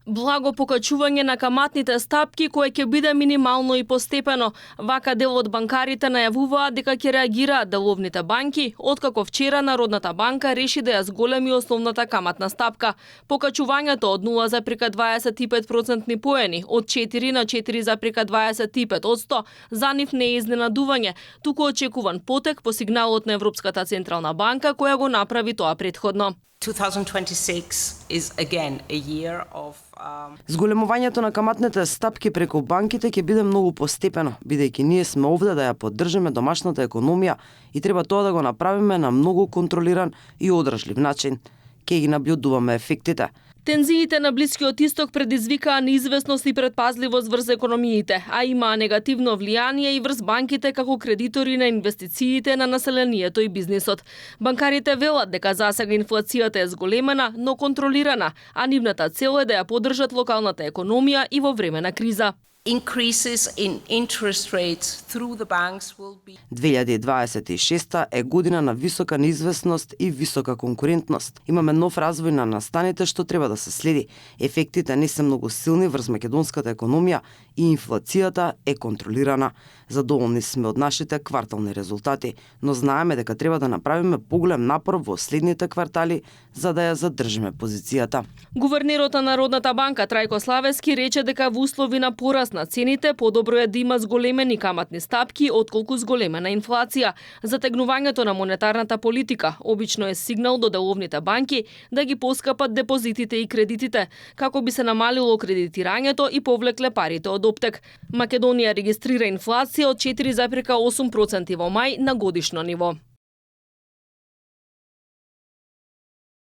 Благо покачување на каматните стапки кое ќе биде минимално и постепено. Вака дел од банкарите најавуваат дека ќе реагираат деловните банки, откако вчера Народната банка реши да ја зголеми основната каматна стапка. Покачувањето од 0,25% поени од 4 на 4,25% за нив не е изненадување, туку очекуван потек по сигналот на Европската централна банка која го направи тоа претходно. 2026 is again a year of Зголемувањето на каматните стапки преку банките ќе биде многу постепено, бидејќи ние сме овде да ја поддржиме домашната економија и треба тоа да го направиме на многу контролиран и одржлив начин. Ќе ги наблюдуваме ефектите. Тензиите на Блискиот Исток предизвикаа неизвестност и предпазливост врз економиите, а имаа негативно влијание и врз банките како кредитори на инвестициите на населението и бизнисот. Банкарите велат дека засега инфлацијата е зголемена, но контролирана, а нивната цел е да ја поддржат локалната економија и во време на криза. increases in interest rates through the banks will be 2026 е година на висока неизвестност и висока конкурентност. Имаме нов развој на настаните што треба да се следи. Ефектите не се многу силни врз македонската економија и инфлацијата е контролирана. Задоволни сме од нашите квартални резултати, но знаеме дека треба да направиме поголем напор во следните квартали за да ја задржиме позицијата. Гувернерот на Народната банка Трајко Славески рече дека во услови на пораст на цените подобро е да има зголемени каматни стапки отколку зголемена инфлација. Затегнувањето на монетарната политика обично е сигнал до деловните банки да ги поскапат депозитите и кредитите, како би се намалило кредитирањето и повлекле парите од оптек. Македонија регистрира инфлација од 4,8% во мај на годишно ниво.